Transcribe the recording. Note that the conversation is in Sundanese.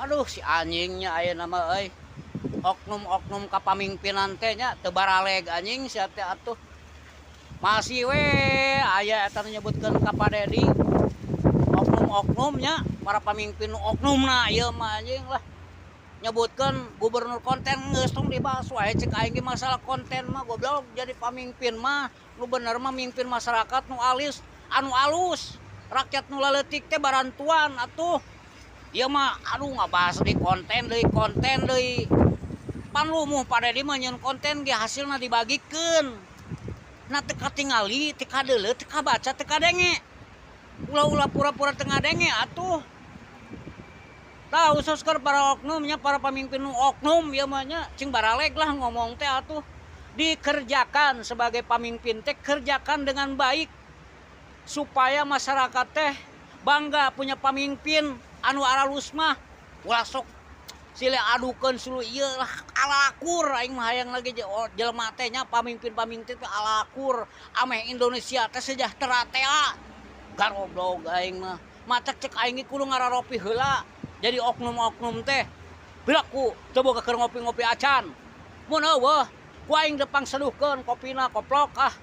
Aduh, si anjingnya ayeuna mah euy. Oknum-oknum kapamimpinan teh nya teu baraleg anjing sia teh atuh. Masih we aya eta nu nyebutkeun ka Pak Dedi. Oknum-oknumnya para pamimpin oknumna ieu mah anjing lah. Nyebutkeun gubernur konten, geus tong dibahas wae. Cek aing ge masalah konten mah goblok. Jadi pamimpin mah nu bener mah mimpin masyarakat nu alis, anu alus, rakyat nu leutik teh barantuan atuh. Ieu mah aduh, ngabahas deui konten deui, konten deui. Pan lumuh Pak Dedi mah nyieun konten ge hasilna dibagikeun. Nah, teu katingali, teu kadeuleu, teu kabaca, teu kadenge. Ulah-ulah pura-pura teu ngadenge atuh. Tah, khusus keur para oknumnya, para pemimpin nu oknum ieu mah nya, cing baraleg lah ngomong teh atuh. Dikerjakan sebagai pamimpin teh, kerjakan dengan baik supaya masyarakat teh bangga punya pamimpin anu aralus mah. Ulah sok silih adukeun sulu ieu lah, alakur. Aing mah hayang lagi jelema teh nya, pamimpin-pamimpin teh alakur ameh Indonesia teh sejahtera teh. Garoblog aing mah. Matak cek aing ge kudu ngararopi heula jadi oknum-oknum teh. Piraku teu boga keur ngopi-ngopi acan. Mun euweuh, ku aing depang seduhkeun kopina, koplok ah.